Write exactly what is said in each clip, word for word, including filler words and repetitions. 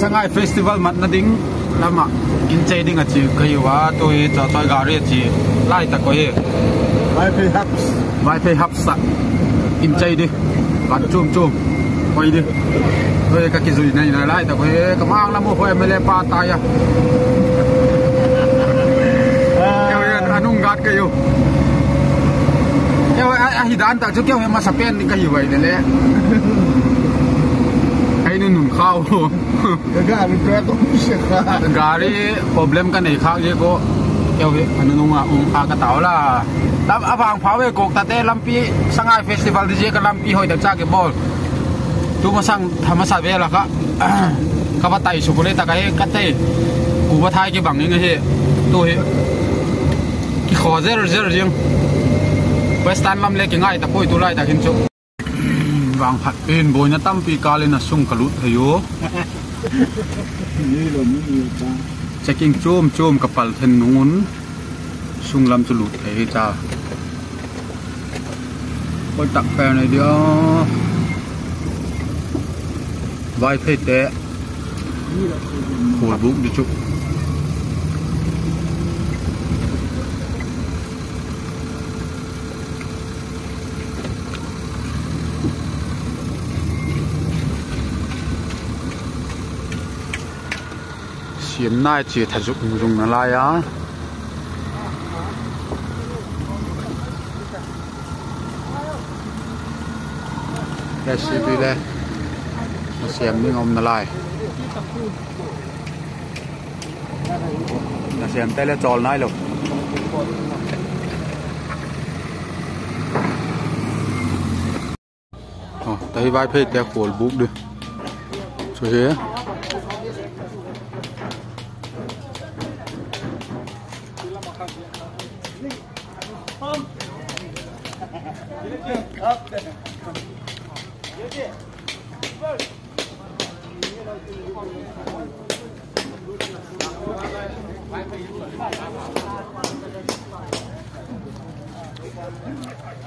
Sangai Festival matna ding lam ah inchei ding a chia ka hiu a, tu hi Chawchai gari a chia lai tak ahi. Vaiphei hap sa inchei di, van chuam chuam hoi di. Hoi ka kizui nai nai lai tak ahi, ka mang lam u hoi M L A pa tai a. Keu hi a nung gat ka hiu. Keu a, a hi dan tak chu keu hi masa pen ding ka hiu ai le le. Ai nu nun khau. Gari problem ka nei khâk ziak u, keu hi a nunung a um kha ka tau la. A vangpha ve, Kawktate lampi, Sangai Festival di ziak a lampi hoi tak cha kibawl. Tu masang tha masa vel a kha ka va tai suk u le tak ahi ka tei. Kuva thai kibang ing ahi. Tu hi kikhaw zer zer zing. Western lam le kingai ta puai tu lai tak hin chu. Vangphat in buaina tampi kâl in a sung ka lût thei u. Checking chuam chuam ka pal then nung un sung lam chu lût thei hi ta. Hoi tak pen ahi dia. Vaipheite khualbûk di chu. Siam nai chia tha zuk zung na lai a. JCB le na siam ding um na lai. Na siamte le chawl nai lo. Tahi Vaipheite khualbûk di chu hi.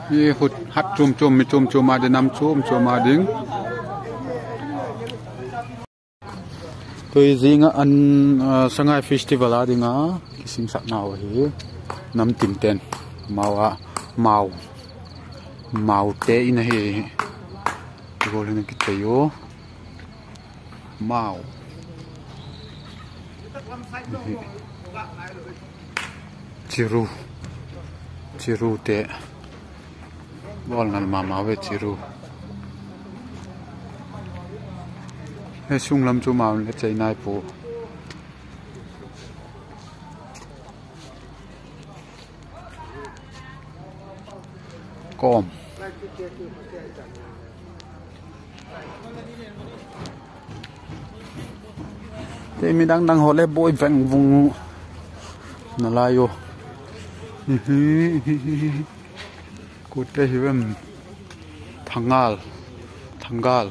Hi khut hat chuam chuam, mi chuam chuam a ding, nam chuam chuam a ding. Tui zing ah an, Sangai Festival a ding a kisingsaknau ahi. Nam tinten mau a, mau, maute in ahi. Ti gual hin a kichei u. Mau. Chiru. Chirute. Bawl ngal ma ma ve chiru. He sung lam chu mau le chei nai pua. Kawm. Te midang dang haw le buai veng vung u na lai u. Kute hi vem? Thangal, thangal.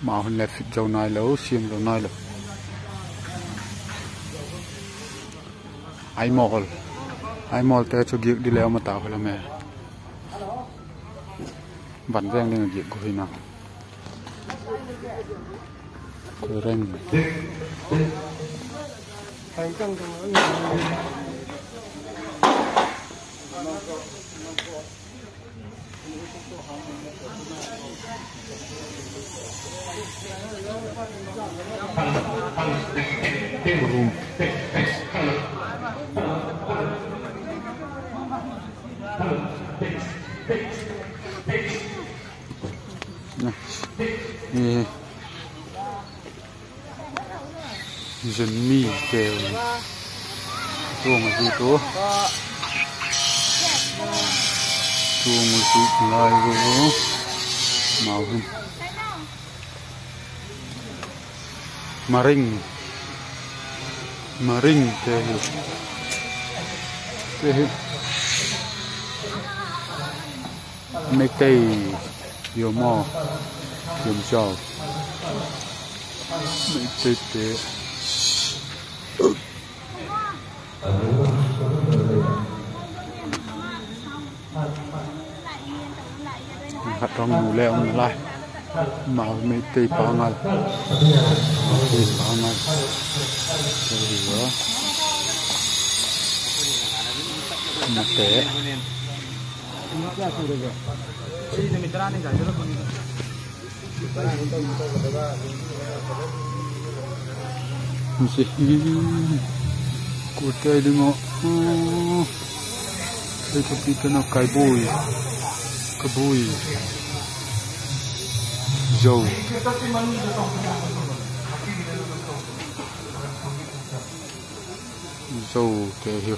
Mau hin le fit zo nai lo, siam zo nai lo. Aimawl, aimawlte chu giak di le um a ta kha lam e. Van veng ding a giak gu hi na. Koireng. Zun mite tuang a zut u. Tuang a zut lai u. Mau hin. Maring. Maringte hi. Te hi. Meitei. Yomo. Yomchau. Meiteite. Khat hung mu le um nalai. Mao Meitei Pangal. Meitei Pangal. Ka hi a. Mate. Zi hi. Kuate ding a. Ei ka pi ka na kai bui. Ka bui. Zo. Zo te hi.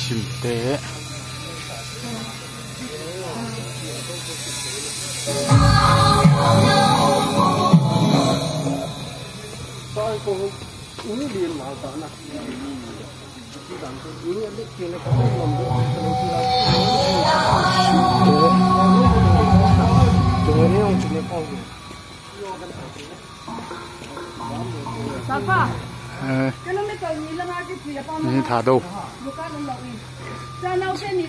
Simte. Ni tha do.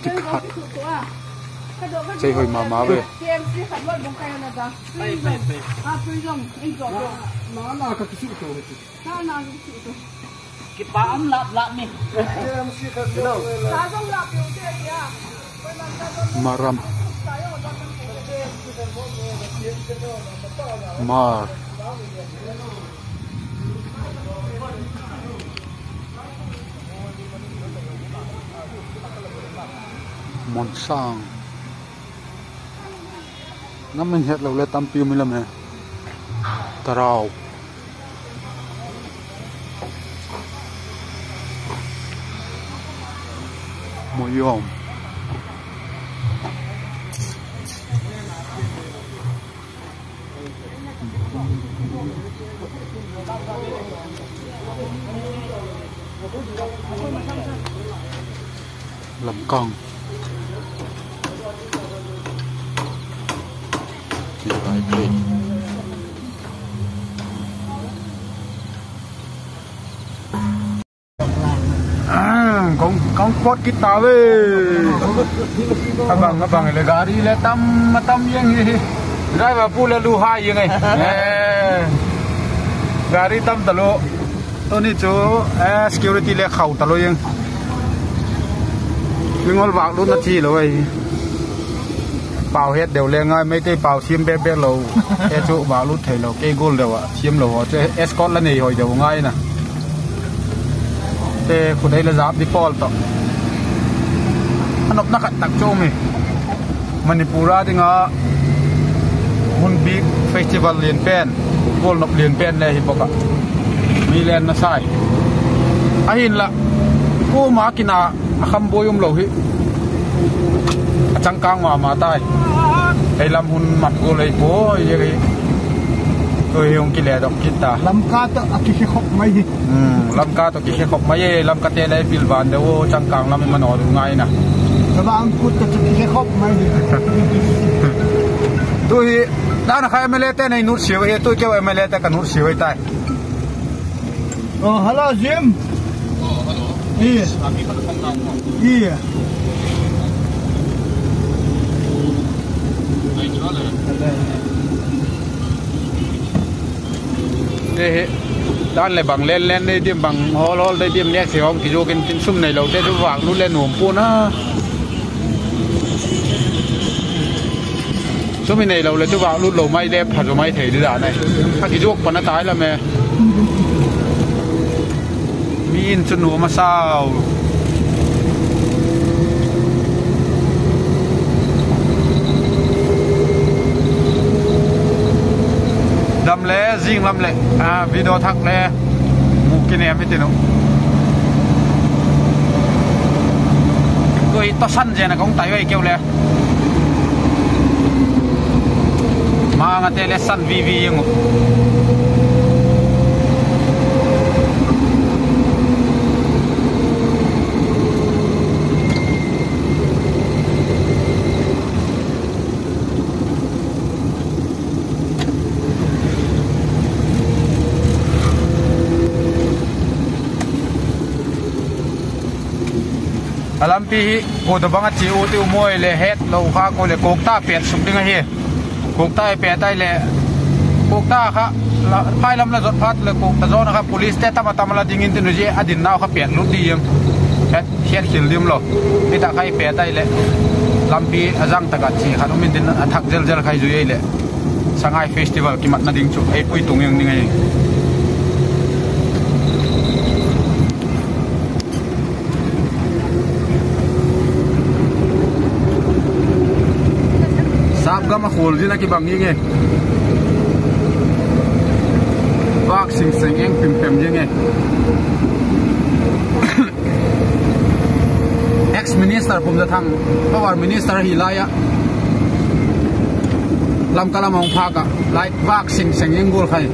Kiphat. Chei hoi ma ma ve. Kipa um lap lap mi. Maram. Mar. Monsang. Nam in het lo le tampi um i lam e. Tarau. Moyom. Lamkang. Ti vai phei. Kong, kong pot kit ta ve. Abang, abang le gari le tam, tam jeng hi. Driver pu le lu hai jeng ai. Eh. Gari tam talo. Tuni chu, eh, security le khau talo jeng. Mingol vâk lutna thi lo ai. Pau het deu le ngai, Meitei pau siam bêk bêk lo. E chu vâk lut thei lo, kei gual deu ah siam lo haw chu escort la nei hoi deu ngai na. Te khut ei la zap di pawl tawh. A nopna khat tak chu um hi. Manipur a ding a hun bik festival lian pen, gual nop lian pen le hi bawk ah. Mi len na sai. Ahinla, kuama kin a a kham buai um lo hi. A changkâng ma ma tai. Ei lam hun mat gual ei puai e. Tu hi hung kiledok kit ta. Lamka tawh a kikhe khop mai hi. Lamka tawh kikhe khop mai e, Lamkate le pilvan deu changkâng lam i manaw deu ngai na. Tu hi, dan a kha MLA te nei nutsia hi, tu keu MLA te ka nutsia hi tai. Oh, hello, Jim. Hi, dan leh bang len len dei diam, bang hawl hawl dei diam, nêk si hawng kizuak intin, sum neilote chu vâk lut le nuam pua'n a. Sum i neilo leh chu vâk lut lo mai le pha zaw mai thei di dan ai. A kizuak pan a tai lam e. Mi in chu nuam a sau. Dam le zing lam leh, a, video thak le mu kinem i tin uh. Koi tawsan zen a kong tai oi keu le. Mangate le san vivi ing uh. A lampi hi, kua tawhbang a chia u ti u maw leh het lo kha kua leh kawkta pêt suk ding ahi. Kawkta i pêt tai leh, kawkta kha, phai lam la zot phat leh kawkta zawn a kha policete tam a tam a la ding intin, zia a dinnau kha pêt lut di em. Hiat khil dim lo. Hi tak kha i pêt tai leh, lampi a zang tak ah chia khat um intin, a thak zel zel kha i zui ei leh, Sangai Festival kimatna ding chu ei pui tung ing ding ahi. Sâp gam a khual zin a kibang ing e. Vâk sing seng eng pim pem zing e. Ex minister Pumzathang, power minister hi lai ah, Lamka lam a hung phâk ah, lai vâk sing seng eng gual khai.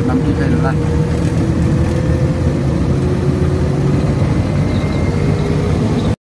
Lampi khai lo lai.